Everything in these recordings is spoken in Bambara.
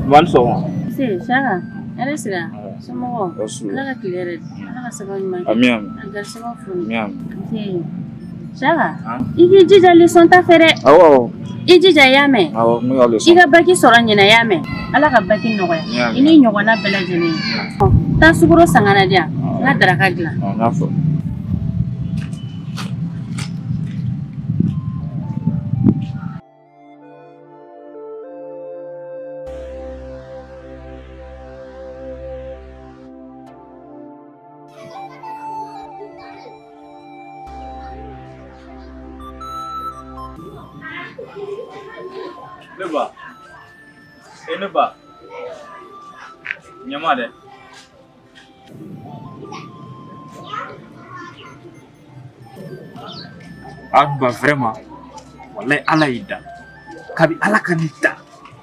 Mama ni sɔgɔma. Nse Saka, hɛrɛ sira. Somɔgɔw? Ala ka tile hɛrɛ di. Ala ka sababu ɲuman kɛ. Ami ami. A garisɛgɛw foni. Ami ami. Nse Saka, i k'i jija leçon ta fɛ dɛ. Awɔ awɔ. I jija i y'a mɛn. Awɔ, n bɛ ka leçon. I ka baki sɔrɔ ɲinɛ i y'a mɛn. Ala ka baki nɔgɔya. I n'i ɲɔgɔnna bɛɛ lajɛlen. Taa sukaro san ka na di yan. N ka daraka dilan. N y'a faamu. Ne ba, e ne ba, ɲama dɛ. A ba vraiment, walayi Ala y'i da. Kabi Ala ka ne da,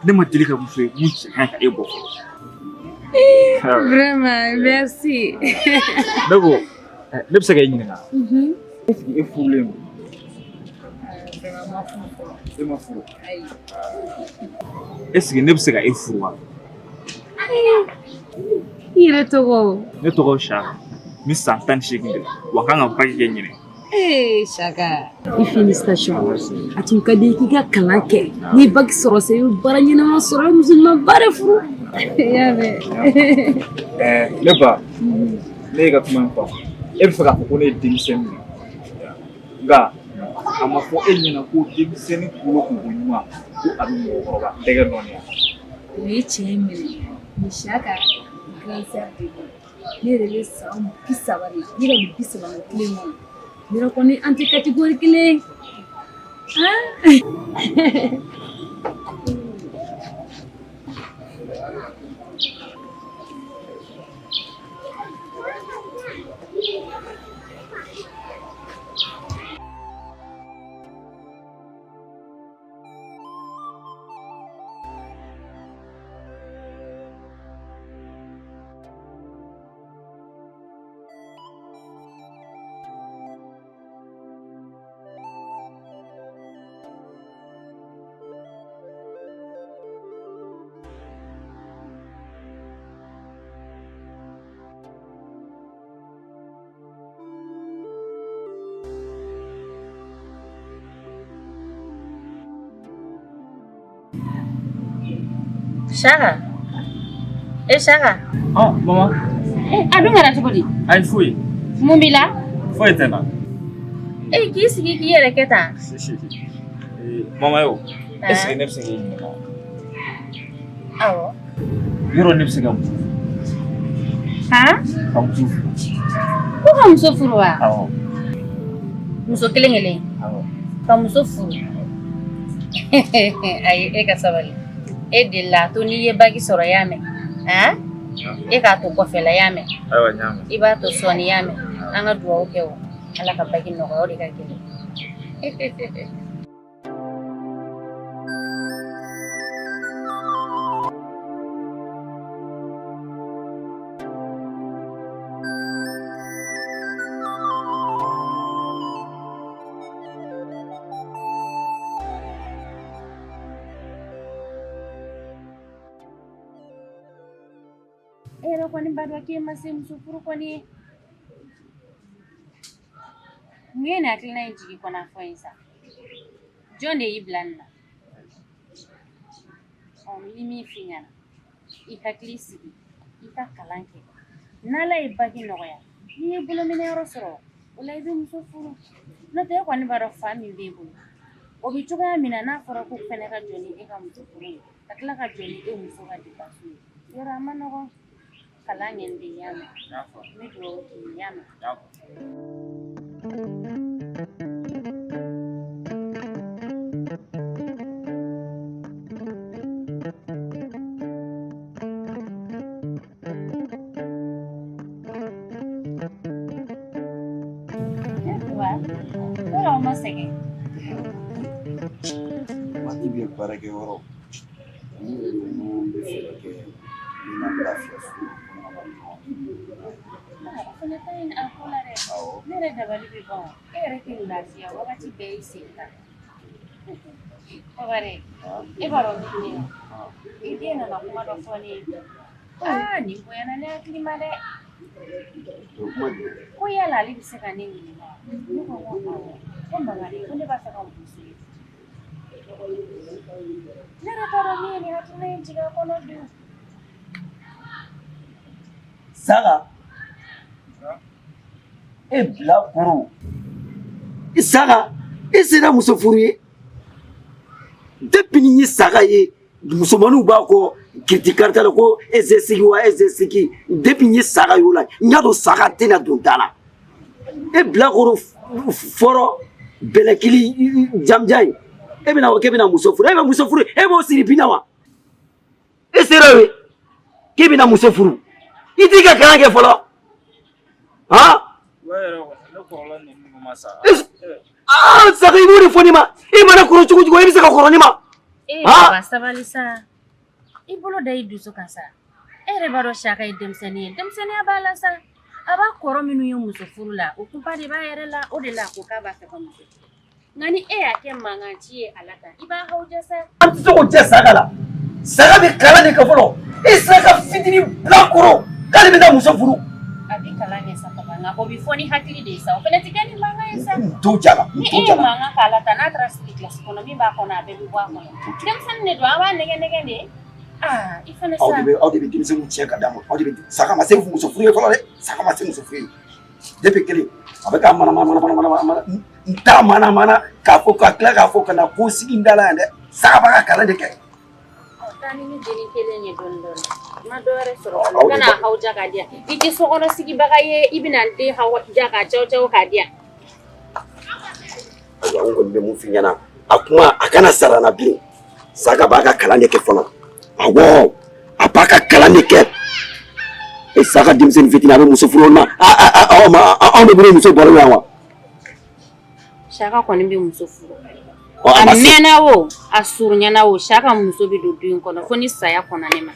ne ma deli ka muso ye mun cɛ ka ɲi ka e bɔ fɔlɔ. Vraiment, merci. Ne ko, ne bɛ se ka e ɲininka? Est-ce que e furulen don? E ma furu? Est-ce que ne bɛ se ka e furu wa? I yɛrɛ tɔgɔ? Ne tɔgɔ Saka. N bɛ san 18 de la. Wa n kan ka baki kɛ ɲinɛ. Ee Saka. I félicitations. A tun ka di i k'i ka kalan kɛ. N'i ye baki sɔrɔ sisan i bɛ baara ɲɛnama sɔrɔ, i bɛ muso ɲumanba de furu. I y'a mɛn. Ne ba, ne y'i ka kuma in faamu. E bɛ fɛ k'a fɔ ko ne ye denmisɛnnin de ye. Nka a ma fɔ e ɲɛna ko denmisɛnnin kunkolo kunko ɲuman ko a bɛ mɔgɔkɔrɔba tɛgɛ nɔɔni. O ye tiɲɛ ye minɛ. Mais Saka, grande sœur de don. Ne yɛrɛ bɛ san 30 de la. Ne yɛrɛ bɛ 31 kɔnɔ. Ne yɛrɛ kɔni an tɛ catégorie kelen ye. Saka, e Saka. Ɔ mama. A dun kɛra cogo di? Ayi foyi. Mun b'i la? Foyi tɛ n na. E k'i sigi k'i yɛrɛ kɛ tan. Mama yo, est-ce que ne bɛ se k'e ɲininka? Awɔ. Yɔrɔ ne bɛ se ka muso furu? Han? Ka muso furu. Ko ka muso furu wa? Awɔ. Muso kelen kelen? Awɔ. Ka muso furu. Ayi e ka sabali. E delila a to n'i ye baki sɔrɔ y'a mɛn. Han? E k'a to kɔfɛ la y'a mɛn. Ayiwa n y'a mɛn. I b'a to sɔɔni y'a mɛn. An ka dugawu kɛ o. Ala ka baki nɔgɔya o de ka gɛlɛn. E yɛrɛ kɔni b'a dɔn k'e ma se muso furu kɔni ye. Mun ye nin hakilina in jigin kɔnɔ fɔ in sa? Jɔn de y'i bila nin na? Ɔ n bɛ min f'i ɲɛna, i hakili sigi, i ka kalan kɛ. N'Ala ye baki nɔgɔya, n'i ye bolominɛyɔrɔ sɔrɔ, o la i bɛ muso furu. N'o tɛ e kɔni b'a dɔn fa min b'e bolo. O bɛ cogoya min na n'a fɔra ko fɛnɛ ka jɔ ni e ka muso furu ye, ka tila ka jɔ ni e muso ka dépense ye. Yɔrɔ a ma nɔgɔn. Kalan kɛ n den y'a mɛn. N bɛ dugawu k'i ye y'a mɛn. Wa, yɔrɔ aw ma sɛgɛn. Waati bɛ baarakɛyɔrɔ ni yɛrɛ ninnu bɛ fɛ ka kɛ ne na lafiya so kɔnɔna la dɔrɔn. O fana ka ɲi a ko la dɛ. Ne yɛrɛ dabali bɛ ban. E yɛrɛ tɛ lafiya wagati bɛɛ i sen kan. Bakari, e b'a dɔn min ye, i den nana kuma dɔ fɔ ne ye. Aa, nin bonyana ne hakili ma dɛ. Ko yala ale bɛ se ka ne ɲininka? Ne ko n ko awɔ. Ko Bakari, ko ne b'a fɛ ka muso ye. Ne yɛrɛ t'a dɔn min ye nin hakilina in jigin a kɔnɔ dun. Saga, e bilakoro, Saga, e sera muso furu ye. Depuis ni n ye Saga ye, musomaninw b'a kɔ kiriti karita la ko e se sigi wa e se sigi. Depuis n ye Saga y'o la, n y'a dɔn Saga tɛna don da la. E bilakoro fɔlɔ bɛlɛkili jamujan ye. E bɛna fɔ k'e bɛna muso furu, e bɛ muso furu, e b'o siri bin na wa? E sera o ye k'e bɛna muso furu, i t'i ka kalan kɛ fɔlɔ. Han? Aa, Saga, i b'o de fɔ ne ma. E mana kɔrɔ cogo cogo, e bɛ se ka kɔrɔ ne ma. E baba, sabali sa. I bolo da i dusu kan sa. E yɛrɛ b'a dɔn Saka ye denmisɛnnin ye. Denmisɛnninya b'a la sa. A b'a kɔrɔ minnu ye muso furu la, o kunpa de b'a yɛrɛ la. O de la a ko k'a b'a fɛ ka muso furu. Nka ni e y'a kɛ mankan ci ye a la tan, i b'a hawuja sa. An tɛ se k'o jɛ Saga la. Saga bɛ kalan de kɛ fɔlɔ. E sera ka fitinin bilakoro k'ale bɛ taa muso furu. A bɛ kalan kɛ sa papa, nka o bɛ fɔ ni hakili de ye sa. O fana tɛ kɛ ni mankan ye sa. N t'o jala, n Ni t'o e ye jala. mankan k'a la tan, n'a taara sigi kilasi kɔnɔ, min b'a kɔnɔ a bɛɛ bɛ bɔ a kɔnɔ. Denmisɛnnin de don, an b'a nɛgɛ nɛgɛ de. Aa, i fana Aw sa. de bɛ, aw de bɛ denmisɛnninw tiɲɛ ka d'a ma. Aw de bɛ. Saga ma se muso furu ye fɔlɔ dɛ. Saga ma se muso furu ye. Depuis kelen a bɛ k'a mana mana mana mana mana, n t'a mana mana k'a fɔ ka tila k'a fɔ ka na ko sigi n da la yan dɛ. Saga b'a ka kalan de kɛ. Taa ni ne dennin kelen ye dɔɔnin dɔɔnin. N ma dɔ wɛrɛ sɔrɔ. Aw I de kana hawuja k'a di yan. I tɛ sokɔnɔ sigibaga ye, i bɛna n den hawuja k'a cawo cawo k'a di yan. Ayiwa, n kɔni bɛ mun f'i ɲɛna, a kuma a kana sara n na bilen. Saga b'a ka kalan de kɛ fɔlɔ. Awɔ, a b'a ka kalan de kɛ. E Saga denmisɛnnin fitinin, a bɛ muso furu ma, anw de bɛ muso baro yan wa? Saka kɔni bɛ muso furu. Ɔ, a A ma se. mɛnna o, a surunyana o, Saka muso bɛ don du in kɔnɔ fo ni saya kɔnna ne ma.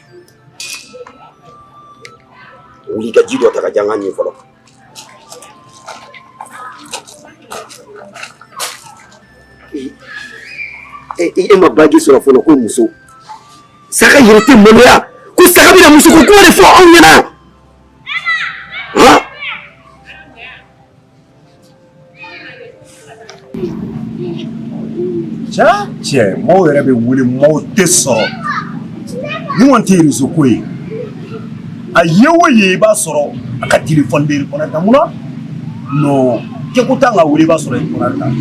Wuli ka ji dɔ ta ka di an ka ɲɛ fɔlɔ. E e ma baji sɔrɔ fɔlɔ ko muso. Saga yɛrɛ tɛ maloya ko Saga bɛna muso ko kuma de fɔ anw ɲɛna. Han? Cɛ, maaw yɛrɛ bɛ wele, maaw tɛ sɔrɔ. Ni kɔni tɛ réseau ko ye, a ye o ye, i b'a sɔrɔ a ka téléphone bɛ répondeur kan. Munna non kɛko t'an ka wele, i b'a sɔrɔ répondeur kan.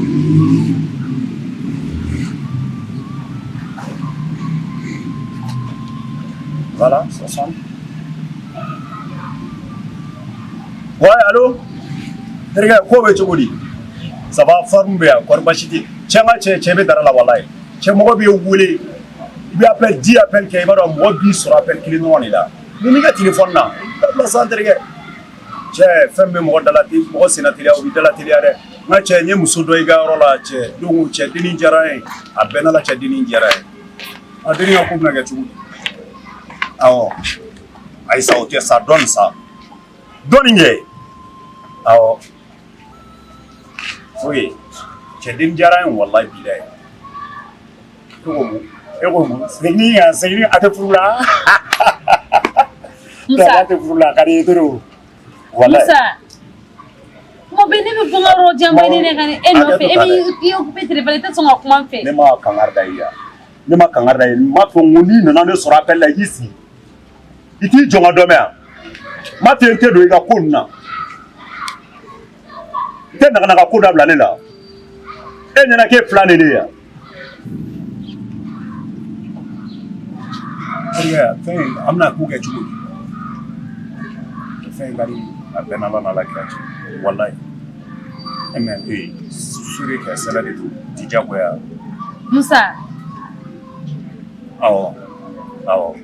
Voilà, ça sonne. Ouais, allo, terikɛ, ko bɛ cogo di? Ça va, forme bɛ yan, kɔri baasi tɛ? Cɛ, n ka cɛ, cɛ bɛ dara la, walayi. Cɛ, mɔgɔ b'i wele, i bɛ appel 10 appel kɛ, i b'a dɔn mɔgɔ b'i sɔrɔ appel kelen dɔrɔn de la. Mun b'i ka téléphone na? Dabila sa, n terikɛ. Cɛ, fɛn bɛ mɔgɔ dala, mɔgɔ senna teliya, o b'i dala teliya dɛ. N ka cɛ, n ye muso dɔ i ka yɔrɔ la, cɛ. Donc cɛ, denni diyara n ye, a bɛɛ n'a la, cɛ, denni diyara n ye. A denni ka ko bɛna kɛ cogo di? Awɔ, ayi sa, o tɛ sa, dɔɔni sa, dɔɔni kɛ. Awɔ, ok, cɛ, denni diyara n ye, walayi bilayi. E ko mun? E ko mun? Segin kan, segin. A tɛ furu la. Musa. A tɛ furu la, a ka di i ye trop, walayi. Musa. Kuma bɛɛ ne bɛ bɔ n ka yɔrɔ janba ne ka e nɔfɛ, e b'i occupé téléphone, i tɛ sɔn ka kuma n fɛ. Ne ma kangari da i ye, ne ma kangari da i ye. N m'a fɔ n ko n'i nana ne sɔrɔ appel la, i k'i sigi, i t'i jɔ n ka dɔ mɛn yan. N m'a f'i ye n tɛ don i ka ko ninnu na, n tɛ naganaga ko dabila ne la. E ɲɛna k'e filan de ne ye yan. Terikɛ, fɛn in, an bɛna ko kɛ cogo di? Fɛn in ka di, a bɛɛ n'Ala n'Ala kira cɛ, walayi. E mɛ ee suri kɛ sɛbɛ de don, ti diyagoya. Musa. Awɔ, awɔ,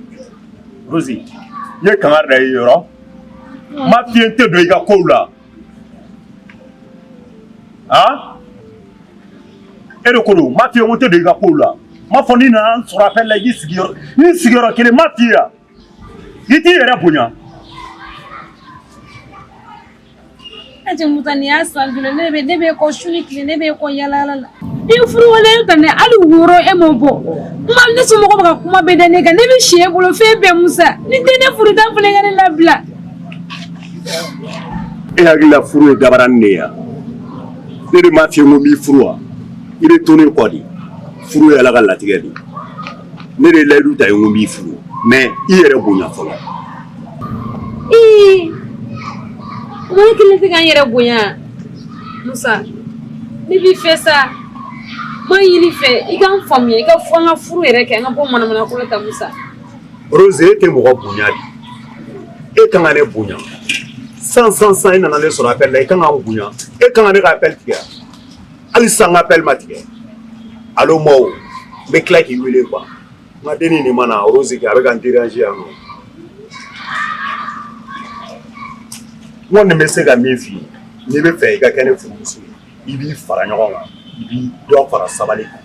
Rosi, n ye kangari da i ye yɔrɔ n m'a f'i ye n tɛ don i ka kow la. Han, e de ko don, n m'a f'i ye ko n tɛ don i ka kow la. N m'a fɔ n'i nana n sɔrɔ appel la, i k'i sigi yɔrɔ, i sigiyɔrɔ kelen, n m'a f'i ye yan. I t'i yɛrɛ bonya. E cɛ Musa, nin y'a san joli? Ne bɛ kɔ su ni tile, ne bɛ kɔ yala yala la. I ye furu waleya ta ne hali wɔɔrɔ e m'o bɔ. Kuma ne somɔgɔw bɛ ka kuma bɛɛ da ne kan. Ne bɛ si e bolo fɛn bɛɛ Musa. Ni tɛ ne furu t'a fana ka ne labila. E hakili la furu ye dabaranin de ye wa? Ne de m'a f'i ye n ko n b'i furu wa? I bɛ to ne kɔ de. Furu ye Ala ka latigɛ de ye. Ne de ye layidu ta i ye n ko n b'i furu mais i yɛrɛ bonya fɔlɔ. Ee ne kelen tɛ ka n yɛrɛ bonya Musa ne b'i fɛ sa n b'a ɲini i fɛ i ka n faamuya i ka fɔ an ka furu yɛrɛ kɛ an ka bɔ manamana ko la tan Musa. Rose e tɛ mɔgɔ bonya de. E kan ka ne bonya. San san san e nana ne sɔrɔ appel la i kan ka n bonya. E kan ka ne ka appel tigɛ. Hali sisan n ka appel ma tigɛ. Allo Mao n bɛ tila k'i wele quoi. N ka dennin nin ma na Rose kɛ a bɛ ka n déranger yan nɔ. N kɔni bɛ se ka min f'i ye n'i bɛ fɛ i ka kɛ ne furumuso ye i b'i fara ɲɔgɔn kan i b'i dɔ fara sabali kan.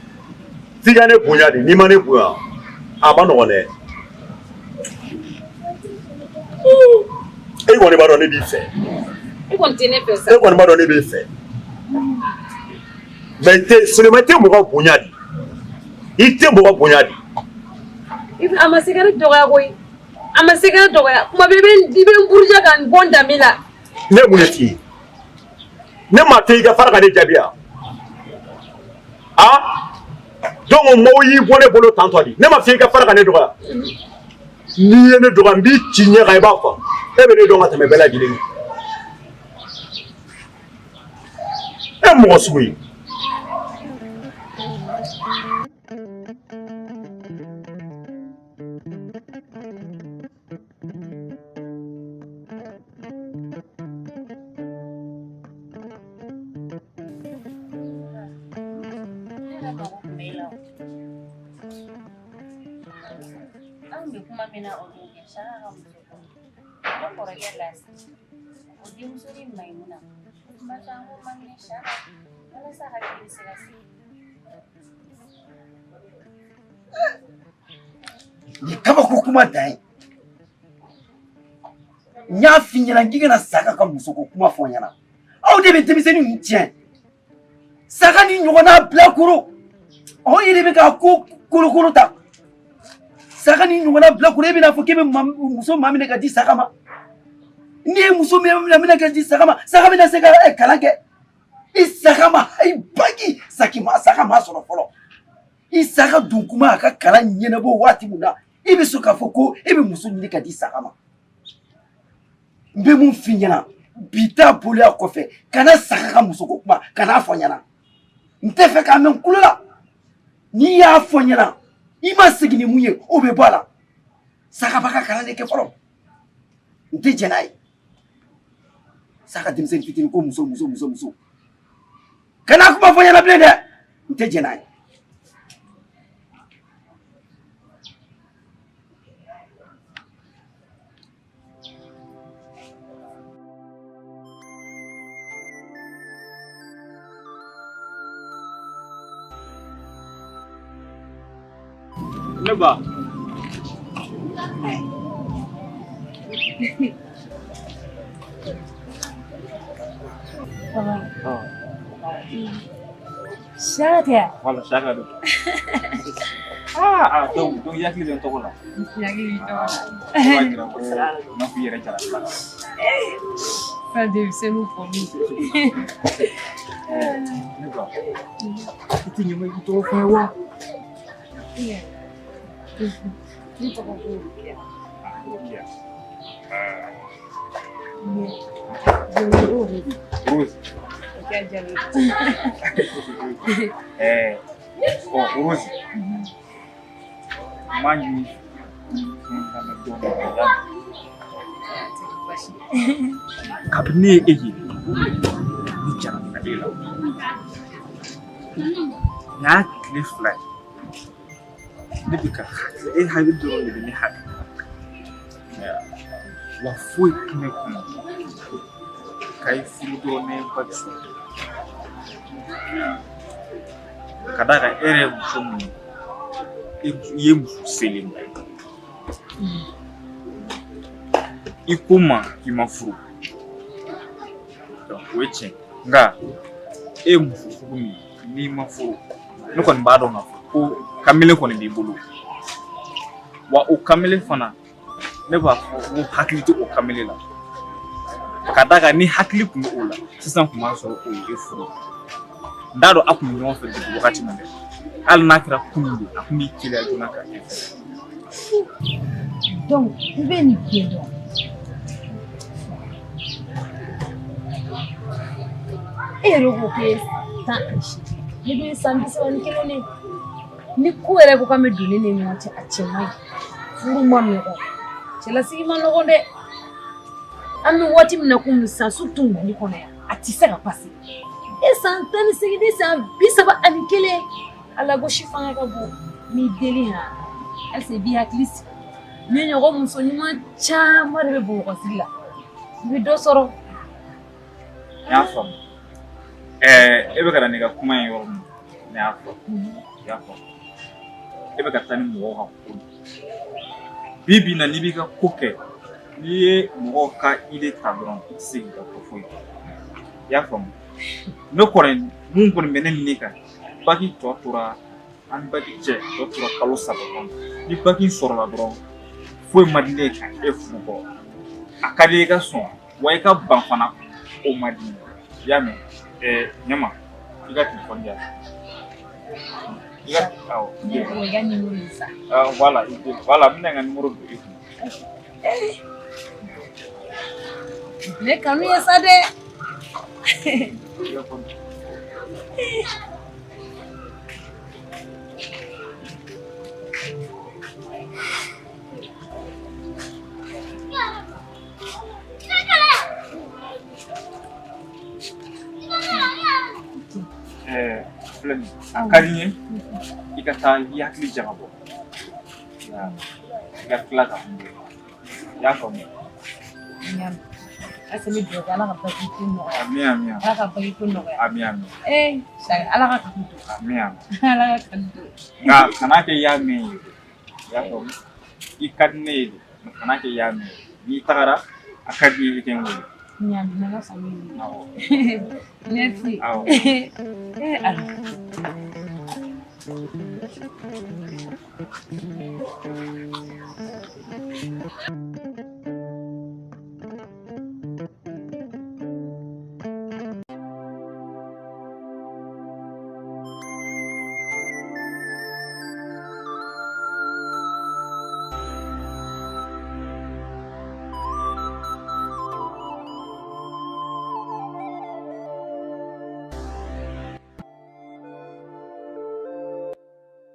F'i ka ne bonya de n'i ma ne bonya a ma nɔgɔn dɛ. E kɔni b'a dɔn ne b'i fɛ. E kɔni tɛ ne fɛ sa. E kɔni b'a dɔn ne b'i fɛ. Mais tɛ Solomani tɛ mɔgɔ bonya de. I tɛ mɔgɔ bonya de. A ma se ka ne dɔgɔya koyi. A ma se ka ne dɔgɔya. Kuma bɛɛ i bɛ n buruja ka n bɔ n danbe la. Ne ye mun de f'i ye? Ne m'a to i ka fara ka ne jaabi wa? Ah? Donc mɔgɔw y'i bɔ ne bolo tantɔ de. Ne m'a f'i ye i ka fara ka ne dɔgɔya. N'i ye ne dɔgɔya n b'i ci ɲɛ kan i b'a fɔ. E bɛ ne dɔn ka tɛmɛ bɛɛ lajɛlen kan. E mɔgɔ sugu ye. Anw bɛ kuma min na o don kɛ Saka ka muso ko ne kɔrɔkɛ Lasi o denmusonin Mayimuna kuma caman ko man kɛnɛ Saka walasa hakili bɛ se ka sigi. Nin kabako kuma dan ye. N y'a f'i ɲɛna k'i kana Saka ka musoko kuma fɔ n ɲɛna. Aw de bɛ denmisɛnnin ninnu tiɲɛ. Saka ni ɲɔgɔnna bilakoro. Aw yɛrɛ bɛ k'a ko kolokolo ta. Saka ni ɲɔgɔnna bilakoro e bɛna fɔ k'e bɛ muso maa minɛ ka di Saka ma. N'i ye muso minɛ ka di Saka ma, Saka bɛna se ka kalan kɛ. I Saka ma i baki saki ma Saka ma sɔrɔ fɔlɔ. I Saka dun kuma a ka kalan ɲɛnabɔ waati min na, i bɛ sɔn k'a fɔ ko e bɛ muso ɲini ka di Saka ma. N bɛ mun f'i ɲɛna bi ta boloya kɔfɛ kana Saka ka musoko kuma kan'a fɔ n ɲɛna. N tɛ fɛ k'a mɛn n tulo la. N'i y'a fɔ n ɲɛna i ma segin ni mun ye o bɛ bɔ a la. Saka b'a ka kalan de kɛ fɔlɔ. N tɛ jɛn n'a ye. Saka denmisɛnnin fitinin ko muso muso muso muso. Kana kuma fɔ n ɲɛna bilen dɛ. N tɛ jɛn n'a ye. Ne ba. Saka tɛ wa? Voilà, Saka don. Ah, donc i hakili bɛ n tɔgɔ la. I hakili b'i tɔgɔ la. O b'a jira ko n'a fɔ i yɛrɛ jara la. Fa denmisɛnninw fɔ min. Ne ba, i tɛ ɲuman i tɔgɔ fɔ n ye wa? Ne tɔgɔ ko Rokiya. Rokiya. Rose. Rose. Rokiya Jalo. Ɔ Rose. N b'a ɲini n ka mɛn dɔɔnin. Kabini ne ye e ye, ne jarabila e la. Nin y'a tile 2 ye. Ne bɛ ka hakili e hakili dɔrɔn de bɛ ne hakili la. Wa foyi tɛ ne kun ka i furu dɔrɔn ne ye baki sɔrɔ. Ka d'a kan e yɛrɛ ye muso min ye, i ye muso selen ye. I ko n ma k'i ma furu. Donc o ye tiɲɛ ye. Nka e ye muso sugu min ye, N'i ma furu, ne kɔni b'a dɔn k'a fɔ ko kamalen kɔni b'i bolo. Wa o kamalen fana, ne b'a fɔ ko hakili tɛ o kamalen la. Ka d'a kan ni hakili tun bɛ o la, sisan tun b'a sɔrɔ o ye e furu. N t'a dɔn a tun bɛ ɲɔgɔn fɛ depuis wagati min dɛ. Hali n'a kɛra kunun de, a tun b'i teliya joona ka e furu. Donc, i bɛ nin bɛɛ dɔn. E yɛrɛ ko k'e ye 18, ne dun ye san 31 de ye. Ni ko yɛrɛ ko k'an bɛ don ne ni ɲɔgɔn cɛ, a cɛ man ɲi. Furu ma nɔgɔn, cɛlasigi ma nɔgɔn dɛ. An bɛ waati min na komi sisan, surtout Mali kɔnɔ yan, a tɛ se ka passer. E san 18, ne san 31, a lagosi fanga ka bon. N b'i deli han, halisa i b'i hakili sigi. Ne ɲɔgɔn muso ɲuman caman de bɛ Bamakɔ sigi la. I bɛ dɔ sɔrɔ. N y'a faamu. E bɛ ka na n'i ka kuma ye yɔrɔ min, ne y'a faamu. I y'a faamu. E bɛ ka taa ni mɔgɔw ka ko ye. Bi bi in na, n'i b'i ka ko kɛ, n'i ye mɔgɔw ka idée ta dɔrɔn, i tɛ se k'i ka ko foyi kɛ. I y'a faamu. Ne kɔni, mun kɔni bɛ ne ni ne kan, baki tɔ tora an ni baki cɛ tɔ tora kalo 3 kɔnɔ. Ni baki sɔrɔla dɔrɔn, foyi man di ne ye ka e furu kɔ. A ka di i ka sɔn, wa i ka ban fana, o man di n ye. I y'a mɛn? Ɲama, i ka telefɔni di yan. I ka awɔ. Ne ko i ka numéro in sa. Voilà, voilà, n bɛna n ka numéro don i kun. Ne kanu ye sa dɛ. Filɛ nin ye, a ka di n ye i ka taa i hakili jagabɔ. I ka tila ka n wele. I y'a faamu? Halisa n bɛ dugawu kɛ Ala ka baki ko nɔgɔya. Ami ami. Ala ka baki ko nɔgɔya. Ami ami. Sari, Ala ka kanu don. Ami ami. Ala ka kanu don. Nka kana kɛ i y'a mɛn ye. I y'a faamu? I ka di ne ye de, nka kana kɛ i y'a mɛn ye. N'i tagara, a ka di i ye i kɛ n wele. N y'a mɛn, n'Ala sɔnna i ma. Awɔ. Merci. Awɔ. Ala.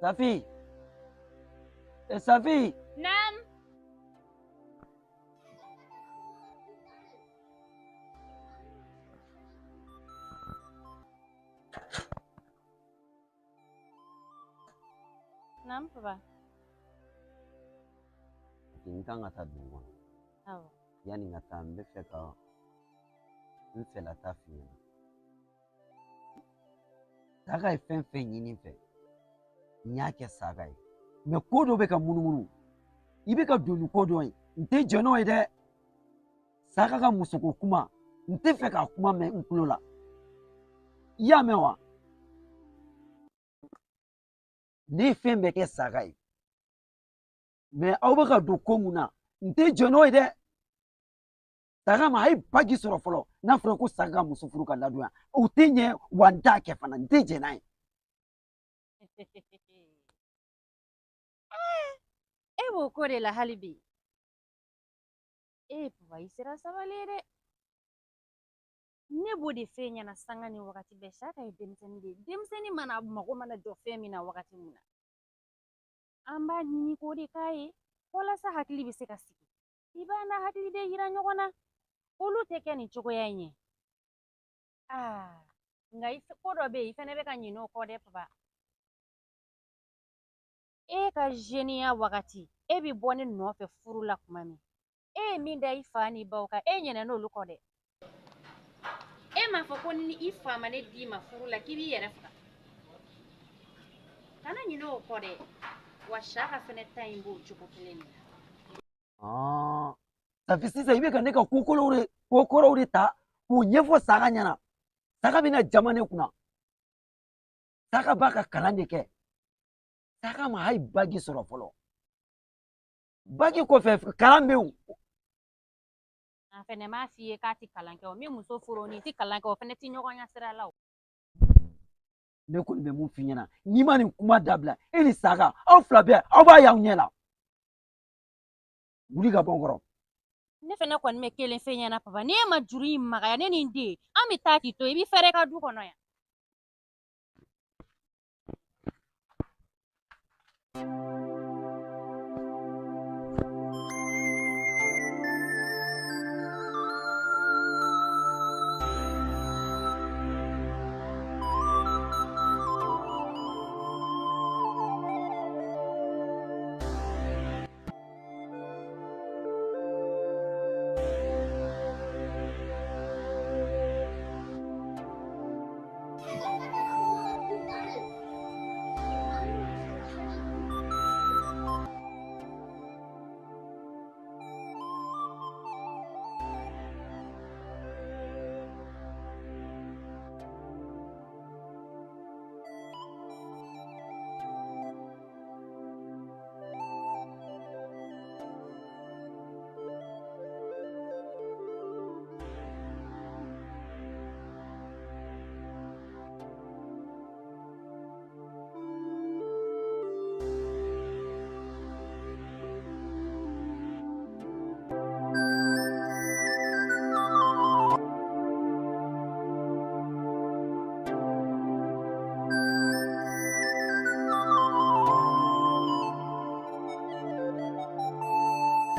Safi. Safi. Naam. Naam, papa. N kan ka taa dugu kɔnɔ. Awɔ. Yanni n ka taa, n bɛ fɛ ka n fɛla ta f'i ɲɛna. Saga ye fɛn fɛn ɲini n fɛ, n y'a kɛ saga ye. Mɛ ko dɔ bɛ ka munumunu, i bɛ ka don ni ko dɔ ye, n tɛ jɛn n'o ye dɛ. Saga ka musoko kuma, n tɛ fɛ k'a kuma mɛn n tulo la. I y'a mɛn wa? Ne ye fɛn bɛɛ kɛ saga ye. Mɛ aw bɛ ka don ko mun na, n tɛ jɛn n'o ye dɛ. Saga ma a ye bagi sɔrɔ fɔlɔ, n'a fɔra ko saga ka muso furu ka ladon yan, o tɛ ɲɛ wa n t'a kɛ fana, n tɛ jɛn n'a ye. E b'o ko de la hali bi. Papa, i sera sabali ye dɛ. Ne b'o de f'e ɲɛna sanga ni wagati bɛɛ, Saka ye denmisɛnnin de ye. Denmisɛnnin mana mago mana jɔ fɛn min na wagati min na, an b'a ɲini k'o de k'a ye walasa hakili bɛ se ka sigi. I b'a n'a hakili de yira ɲɔgɔn na. Olu tɛ kɛ nin cogoya in ye. Nka ko dɔ bɛ yen, i fɛnɛ bɛ ka ɲinɛ o kɔ dɛ, papa. E ka jeniya wagati, e bɛ bɔ ne nɔfɛ furu la tuma min, e ye min da i fa n'i baw kan, e ɲinɛna olu kɔ dɛ. E m'a fɔ ko ni i fa ma ne d'i ma furu la k'i b'i yɛrɛ faga. Kana ɲinɛ o kɔ dɛ. Wa Saka fɛnɛ ta in b'o cogo kelen de la. Safi, sisan i bɛ ka ne ka ko kɔrɔw de ta k'o ɲɛfɔ Saga ɲɛna. Saga bɛna jama ne kunna. Saka b'a ka kalan de kɛ. Saka ma hali bagi sɔrɔ fɔlɔ. Bagi kɔfɛ kalan bɛ yen. An fɛnɛ m'a f'i ye k'a ti kalan kɛ o, min muso furu ni ti kalan kɛ o fɛnɛ ti ɲɔgɔn ɲɛ sira la o. Ne kɔni bɛ mun f'i ɲɛna, n'i ma nin kuma dabila, e ni Saka aw fila bɛɛ aw b'a y'aw ɲɛ la. Wuli ka bɔ n kɔrɔ. Ne fɛnɛ kɔni bɛ kelen f'e ɲɛna papa, n'e ma juru in magaya ne ni n den, an bɛ taa k'i to i bɛ fɛrɛ i ka du kɔnɔ yan.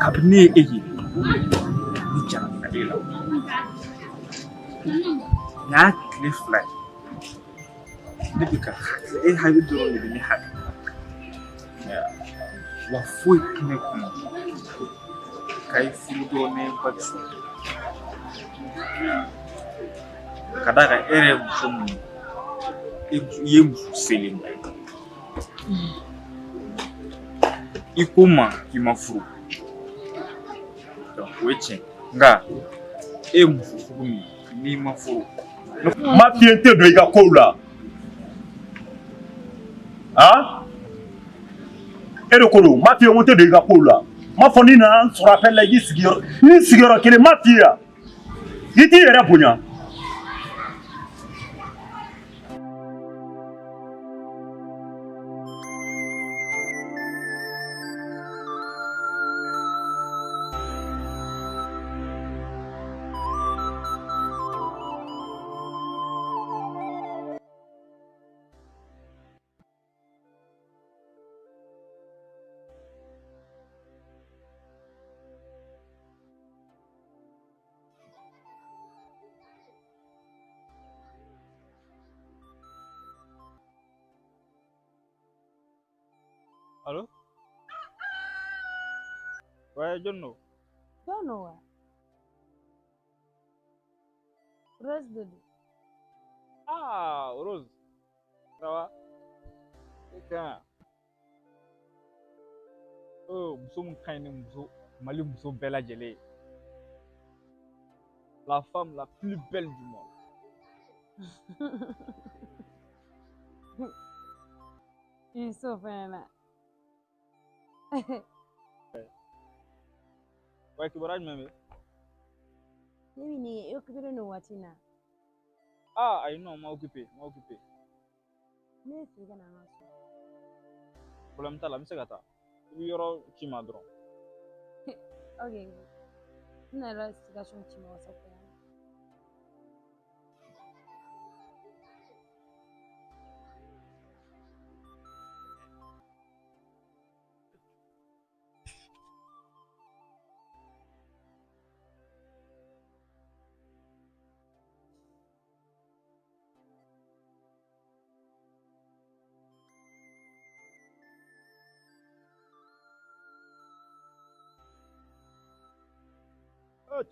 Kabini ne ye e ye, ne jarabila e la. Nin y'a tile 2 ye, ne bɛ ka hakili, e hakili dɔrɔn de bɛ ne hakili la. Wa foyi tɛ ne kɔnɔ ka i furu dɔrɔn ne ye baki sɔrɔ. Ka d'a kan e yɛrɛ ye muso min ye, i ye muso selenba ye. I ko n ma k'i ma furu. O ye tiɲɛ, nka e ye muso sugu min ye n'i ma furu. N m'a f'i ye n tɛ don i ka kow la. Han? E de ko don, n m'a f'i ye ko n tɛ don i ka kow la. N m'a fɔ n'i nana n sɔrɔ appel la i k'i sigi yɔrɔ, i sigiyɔrɔ kelen, n m'a f'i ye wa? I t'i yɛrɛ bonya. Allô? Ouais, jɔn don? Jɔn don wa? Rose de don. Ah, Rose. Ça va? E ka ɲi. Oh, muso min ka ɲi ni muso Mali muso bɛɛ lajɛlen ye. La femme la plus belle du monde. I so fɛnɛ na. Ouais, kibaruya jumɛn bɛ yen? Ne bɛ nin ye, e occupé nin waati in na. Ah, ayi non, ma occupé, ma occupé. Ne ye fɛ ka na an ka so. Problème t'a la, n bɛ se ka taa. I bɛ yɔrɔ ci n ma dɔrɔn. Ok, n nana situation ci ma WhatsApp kan.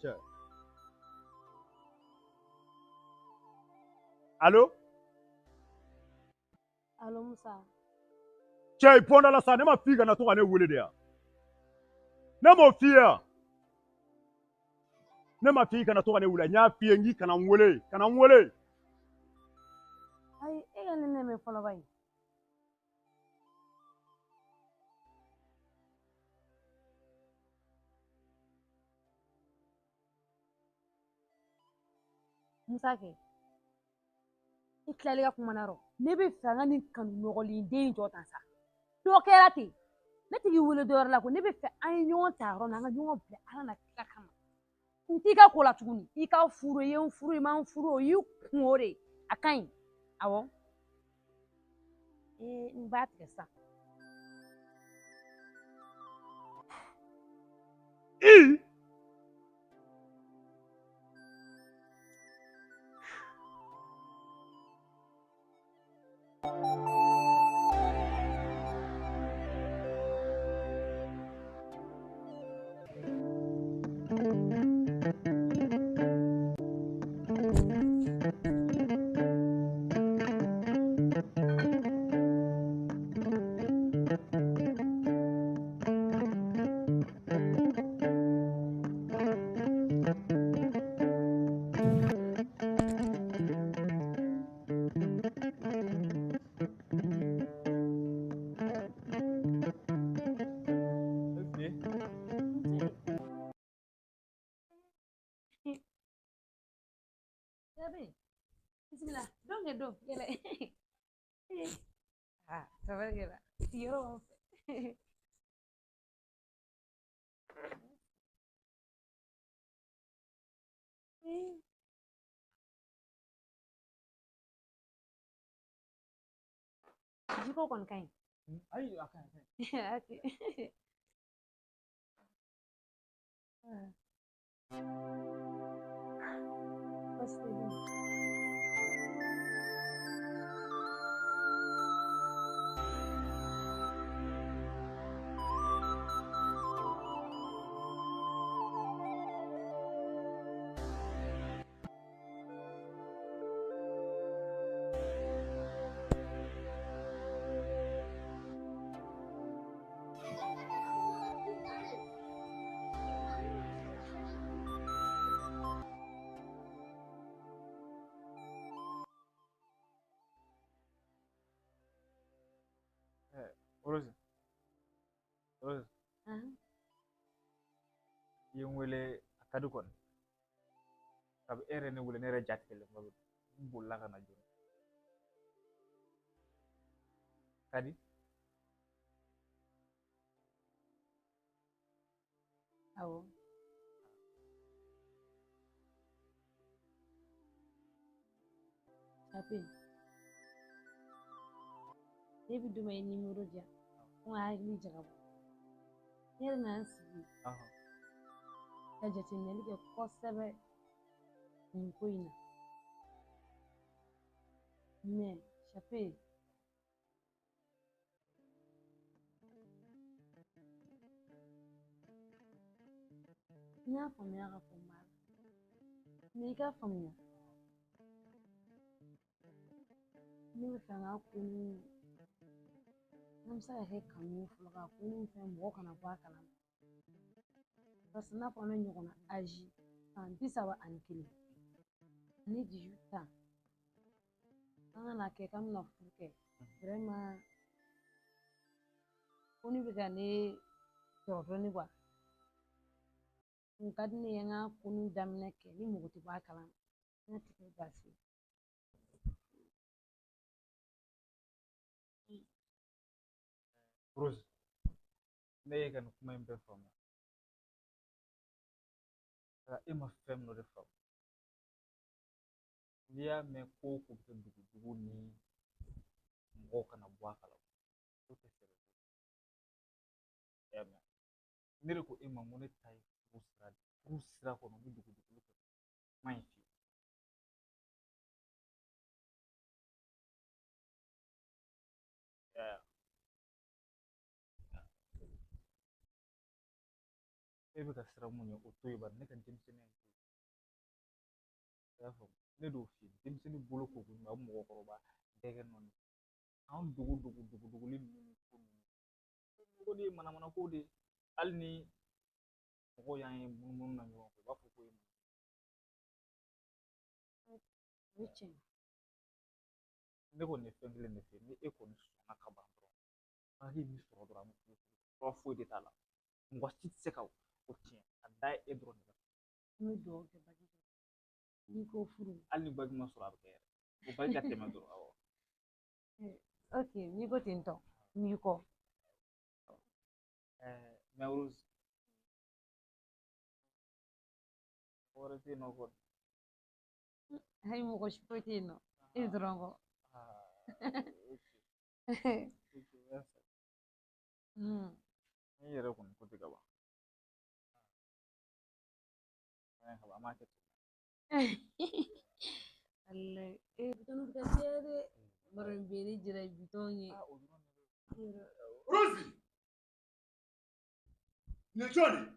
Cɛ. Allo? Allo Musa. Cɛ, i bɔnda la sa, ne ma f'i kana to ka ne wele de ya. Ne m'o f'i ye wa? Ne ma f'i kana to ka ne wele, n y'a f'i ye n k'i kana n wele, kana n wele. Ayi, e ka ye ne nɛmɛ fɔlɔ ba ye. Musa kɛ i tilali ka kuma na rɔ ne bɛ fɛ an ka nin kanu nɔgɔlen den in jɔ tan sa dɔ kɛra ten ne tigi wele dɔ wɛrɛ la ko ne bɛ fɛ an ye ɲɔgɔn ta yɔrɔ min na an ka ɲɔgɔn bila Ala na kira kama n t'i ka ko la tuguni i ka furu i ye n furu i ma n furu o y'i kun o de ye a ka ɲi awɔ ee n b'a tigɛ sisan. Bismillah, don kɛ don yɛlɛ. Ah, tabarikɛla yɔrɔ b'an fɛ. Jiko kɔni ka ɲi. Ayi, a ka ɲi. Ok. Baasi tɛ yen. Rose, Rose, i ye n wele a ka di kɔni. Kabi e yɛrɛ ne wele ne yɛrɛ ja tigɛlen ba don. N bolila ka na joona. Ka di? Awɔ. Sape. Ne bɛ d'u ma i nimoro di yan. Ko n ka hakili jagabɔ. Ne yɛrɛ nana n sigi ka jateminɛli kɛ kosɛbɛ nin ko in na. Mais Sape, n y'a faamuya k'a fɔ n b'a la. Mais i k'a faamuya ne bɛ fɛ an ka ko ni an bɛ se ka kɛ kanu ye fɔlɔ ka ko ni fɛn mɔgɔ kana bɔ a kalama. Parce que n'a fɔ ne ɲɔgɔnna âge san 31 ani 18 ans an kana kɛ k'an bɛna furu kɛ vraiment ko ne bɛ ka ne tɔɔrɔ dɔɔni quoi. Kun ka di ne ye n ka ko ni daminɛ kɛ ni mɔgɔ tɛ bɔ a kalama ne tɛ kɛ baasi ye. Rose, ne ye ka nin kuma in bɛɛ faamuya. Nka e ma fɛn min dɔ de faamu. N'i y'a mɛn ko o ko bɛ kɛ dugudugu ni mɔgɔw kana bɔ a kalama, o tɛ sɛbɛ ko ye. I y'a mɛn? Ne de ko e ma n ko ne ta ye furu sira de ye. Furu sira kɔnɔ ni dugudugu tɛ kuma in fiyewu. I y'a ye? E bɛ ka siran mun ɲɛ o to yen bari ne ka denmisɛnninya in to yen. I y'a faamu? Ne d'o f'i ye denmisɛnnin bolo ko ko ɲuman a bɛ mɔgɔkɔrɔba dɛgɛ nɔɔni. Anw dogo dogo dogo dogoli ninnu ni ko ninnu. O de ye manamana ko de ye. Hali ni mɔgɔw y'an ye munumunu na ɲɔgɔn fɛ u b'a fɔ ko e ma. O ye tiɲɛ ye. Ne kɔni ye fɛn kelen de fɛ, ni e kɔni sɔnna ka ban dɔrɔn, bac min sɔrɔ dɔrɔn, an bɛ furu. Fura foyi de t'a la, mɔgɔ si tɛ se ka o tiɲɛ, a dan ye e dɔrɔn de la. N bɛ dugawu kɛ bac n'i ko furu. Hali ni bac ma sɔrɔ a bɛ kɛ yɛrɛ, o bac ka tɛmɛ dɔrɔn, awɔ. Ok, n'i ko ten tɔ, n b'i kɔ. Mais Rose, wɛrɛ tɛ yen nɔ kɔni? Ayi, mɔgɔ si foyi tɛ yen nɔ, e dɔrɔn kɔ. Ok, ok, merci. N yɛrɛ kɔni ko tɛ ka ban. An b'a kɛ ten. Wallahi, eh, bitɔn bɛ ka caya dɛ. Baro in bɛ ne jira bitɔn ye. Rosi! Nin ye jɔn de ye?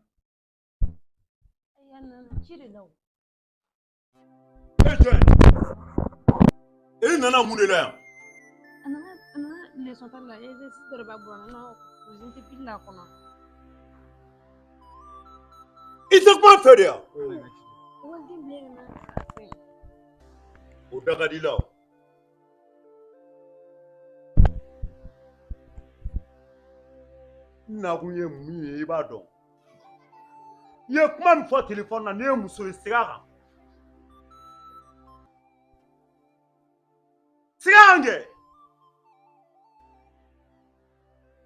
Ayi, a nana ci de la o. E ye jɔn ye? E nana mun de la yan? A nana leçon ta la, exercice dɔ de b'a bolo, a nana présenter pile la kɔnɔ. I tɛ kuma n fɛ de yan? Ekɔliden bilen ka na fɛn. O da ka di i la o. N nakun ye mun ye, i b'a dɔn. I ye kuma min fɔ telefɔni na, ne ye muso ye, segin a kan. Segin a kan kɛ.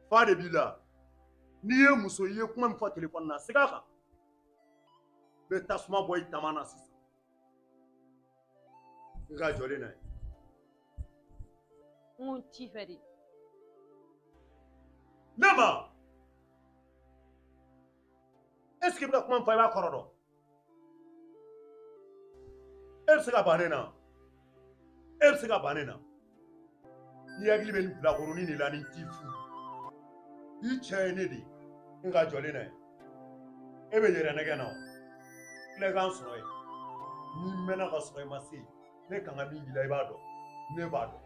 Fa de b'i la. N'i ye muso ye, i ye kuma min fɔ telefɔni na, segin a kan. N bɛ tasuma bɔ i tama na sisan. N ka jɔlen na ye. N ko n t'i fɛ de. Ne ma. Est ce que i bɛ ka kuma min fɔ, i b'a kɔrɔ dɔn? E bɛ se ka ban ne na? E bɛ se ka ban ne na? N'i hakili bɛ nin bilakoronin de la, ni t'i furu. I cɛ ye ne de ye. N ka jɔlen na ye. E bɛ yɛrɛ nɛgɛ na o. Tila i k'an sɔrɔ yen. N'i mɛnna ka sɔrɔ i ma se yen, ne kan ka min k'i la, i b'a dɔn. Ne b'a dɔn.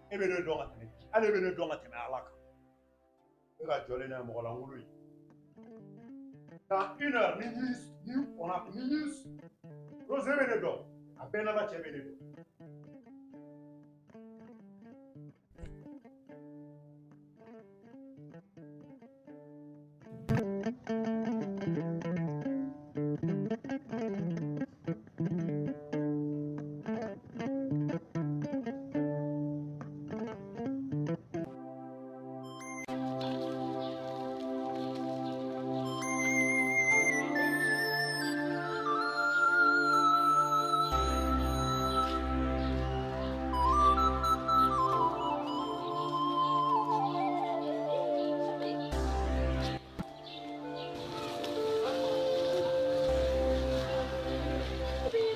E bɛ ne dɔn ka tɛmɛ, hali e bɛ ne dɔn ka tɛmɛ Ala kan. E ka jɔlen na ye mɔgɔ lankolon ye. Dans une heure, ni ni kɔnna, ni ni Rose, e bɛ ne dɔn. A bɛɛ n'Ala cɛ, bɛ ne dɔn.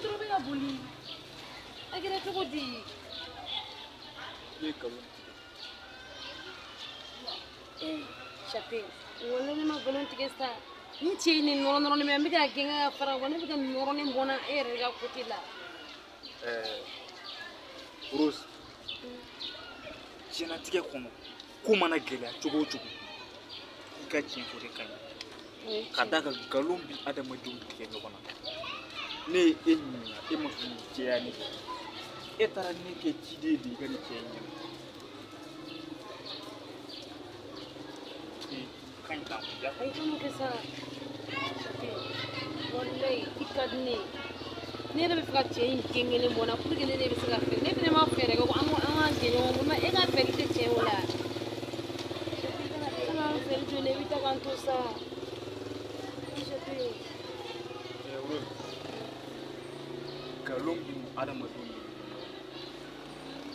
Dɔrɔn bɛ ka boli. A kɛra cogo di? I ye nkalon tigɛ. Eh, Chape, wala ne ma nkalon tigɛ sa. Ni cɛ ye nin nɔrɔ nɔrɔnin min, n bɛ ka gɛn ka fara, wa ne bɛ ka nin nɔrɔnin bɔ n na e yɛrɛ ka côté la. Rose, diɲɛlatigɛ kɔnɔ, ko mana gɛlɛya cogo o cogo, i ka tiɲɛ fɔ de ka ɲi. Ka d'a kan, nkalon bi adamadenw tigɛ ɲɔgɔn na. Ne ye e ɲininka, e ma sɔn k'i jɛya ne fɛ. E taara ne kɛ ciden de ye i ka nin cɛ in ɲɛna. Ee, ka ɲi tan, ya. Ayi, kan'o kɛ sa. Chape, walayi, i ka di ne ye. Ne yɛrɛ bɛ fɛ ka cɛ in den kelen bɔ n na pour que ne de bɛ se ka fɛɛrɛ. Ne fɛnɛ ma fɛɛrɛ kɛ ko an k'an jɛ ɲɔgɔn bolo, e ka fɛɛrɛ tɛ cɛ o la. Chape, kana an fɛɛrɛ jɔ ne, i bɛ taa k'an to sa. Chape. Rose, nkalon bi adamadenw de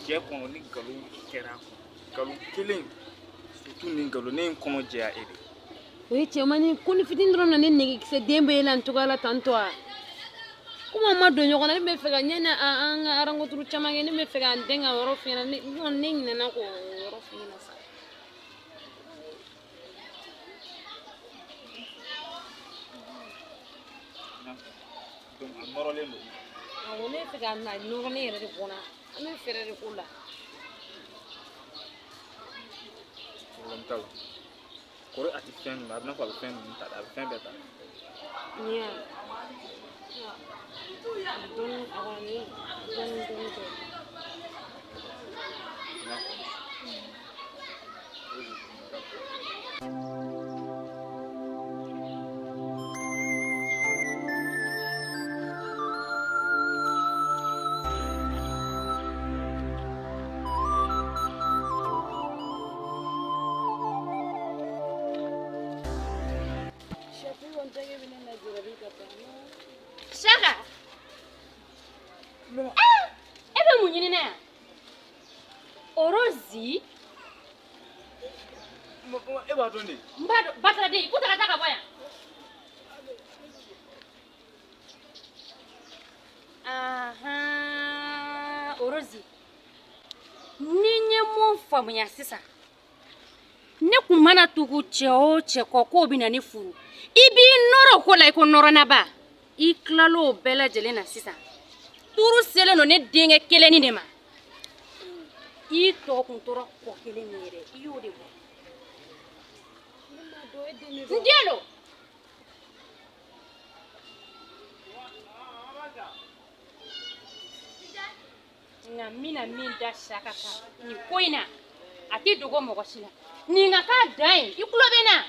cɛ kɔnɔ, ni nkalon kɛra a kɔnɔ, nkalon kelen surtout, ni nkalon ne ye n kɔnɔ jɛya e de. O ye cɛmannin ko ni fitinin dɔrɔn na, ne nɛgɛkisɛ den bɛ e la nin cogoya la tantɔ a. Komi an ma don ɲɔgɔn na, ne bɛ fɛ ka ɲani an ka rencontre caman kɛ, ne bɛ fɛ ka n den ka yɔrɔ f'i ɲɛna, ne kɔni ne ɲinɛna k'o yɔrɔ f'i ɲɛna sa. Donc a nɔrɔlen don. Awɔ, ne bɛ fɛ ka na nɔrɔlen yɛrɛ de bɔ n na, an bɛ fɛɛrɛ de k'o la. Problème t'a la. Kɔrɔ a tɛ fɛn ninnu, a bɛ n'a fɔ a bɛ fɛn ninnu ta dɛ, a bɛ fɛn bɛɛ ta. Nin ya dɔɔni, a kɔni dɔɔni dɔɔni kɛ. Saka! E bɛ mun ɲini na yan? Orozi? E b'a dɔn de? N b'a dɔn, Bataraden, i ko ta ka taa ka bɔ yan. Ahan, Orozi. Ni n ye mun faamuya sisan, ne kun mana tugu cɛ o cɛ kɔ k'o bɛ na ne furu, i b'i nɔrɔ o ko la i ko nɔrɔnaba. I tilal'o bɛɛ lajɛlen na sisan. Turu selen don ne denkɛ kelennin de ma. I tɔ kun tora kɔ kelen min ye dɛ, i y'o de bɔ. N den don. Nka n bɛna min da Saka kan nin ko in na, a tɛ dogo mɔgɔ si la. Nin ka k'a dan ye, i tulo bɛ n na.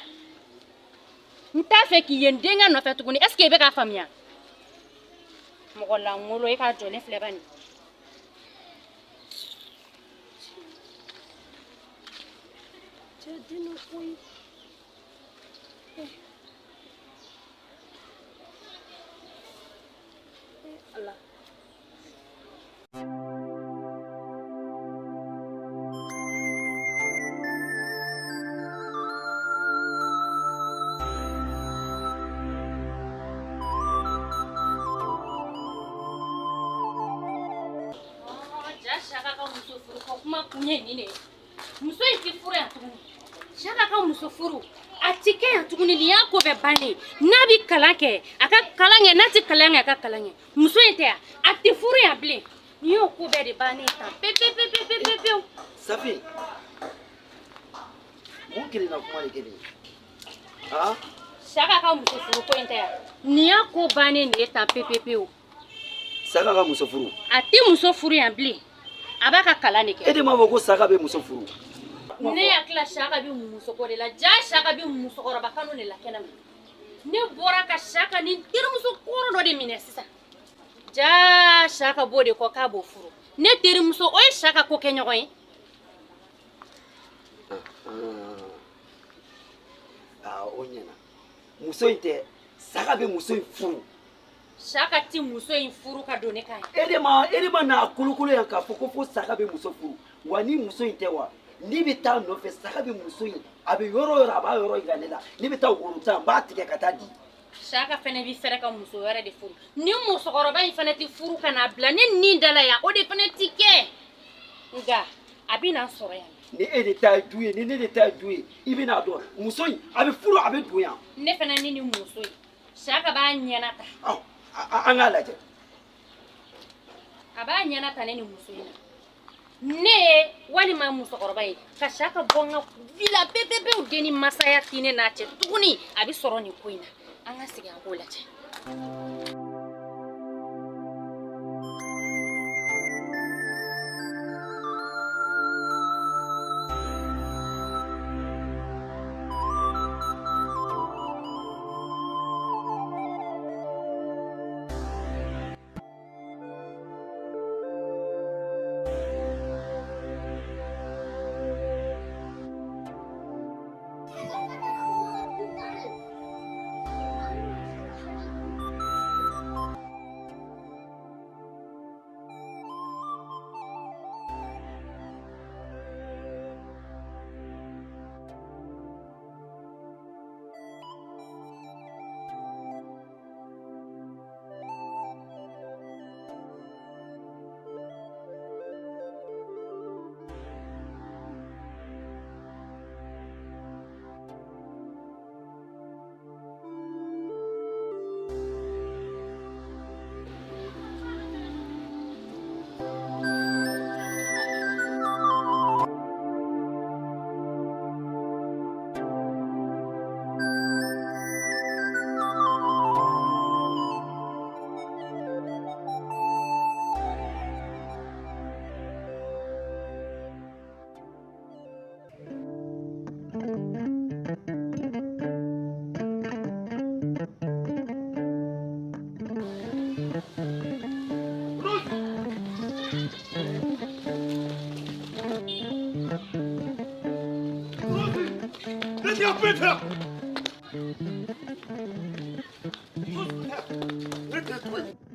N t'a fɛ k'i ye n denkɛ nɔfɛ tuguni, est ce que i bɛ k'a faamuya? Mɔgɔ lankolon, e k'a jɔlen filɛ bani. Cɛ den dɔ koyi. Ala. Ja Saka ka muso furu ko kuma kun ye nin de ye. Muso in tɛ furu yan tuguni. Saka ka muso furu a ti kɛ yan tuguni, nin y'a ko bɛɛ bannen. N'a bɛ kalan kɛ a ka kalan kɛ, n'a tɛ kalan kɛ a ka kalan kɛ. Muso in tɛ yan, a tɛ furu yan bilen. Nin y'o ko bɛɛ de bannen tan pe pe pe pe pe pe pewu. Safi, mun kelenna kuma de kɛ nin ye? Han? Saka ka muso furu ko in tɛ yan, nin y'a ko bannen de ye tan pe pe pewu. Saka ka muso furu? A tɛ muso furu yan bilen, a b'a ka kalan de kɛ. E de m'a fɔ ko Saka bɛ muso furu? Ne hakili la Saka bɛ musoko de la, ja Saka bɛ musokɔrɔba kanu de la kɛnɛ ma. Ne bɔra ka Saka ni terimuso kɔrɔ dɔ de minɛ sisan. Ja Saka b'o de kɔ k'a b'o furu. Ne terimuso, o ye Saka ko kɛ ɲɔgɔn ye. Aa, o ɲɛna. Muso in tɛ, Saka bɛ muso in furu. Saka ti muso in furu ka don ne kan ye. E de ma n'a kolokolo yan k'a fɔ ko fo Saka bɛ muso furu. Wa ni muso in tɛ wa, n'i bɛ taa nɔfɛ, Saka bɛ muso in, a bɛ yɔrɔ o yɔrɔ, a b'a yɔrɔ yira ne la. N'i bɛ taa woro ta, n b'a tigɛ ka taa di. Saka fɛnɛ bɛ fɛrɛ ka muso wɛrɛ de furu. Ni musokɔrɔba in fɛnɛ tɛ furu ka n'a bila ne nin da la yan, o de fɛnɛ ti kɛ. Nka a bɛ n'a sɔrɔ yan. Ni e de ta ye du ye, ni ne de ta ye du ye, i bɛ n'a dɔn muso in a bɛ furu, a bɛ don yan. Ne fɛnɛ ni nin muso in, Saka b'a ɲɛna ta. Ɔ, an k'a lajɛ. A b'a ɲɛna ta ne ni muso in na. Ne ye walima musokɔrɔba ye ka Saka bɔ n ka villa pepepewu, den ni masaya ti ne n'a cɛ tuguni, a bɛ sɔrɔ nin ko in na. An ka segin an k'o lajɛ. Ne tɛ to yen.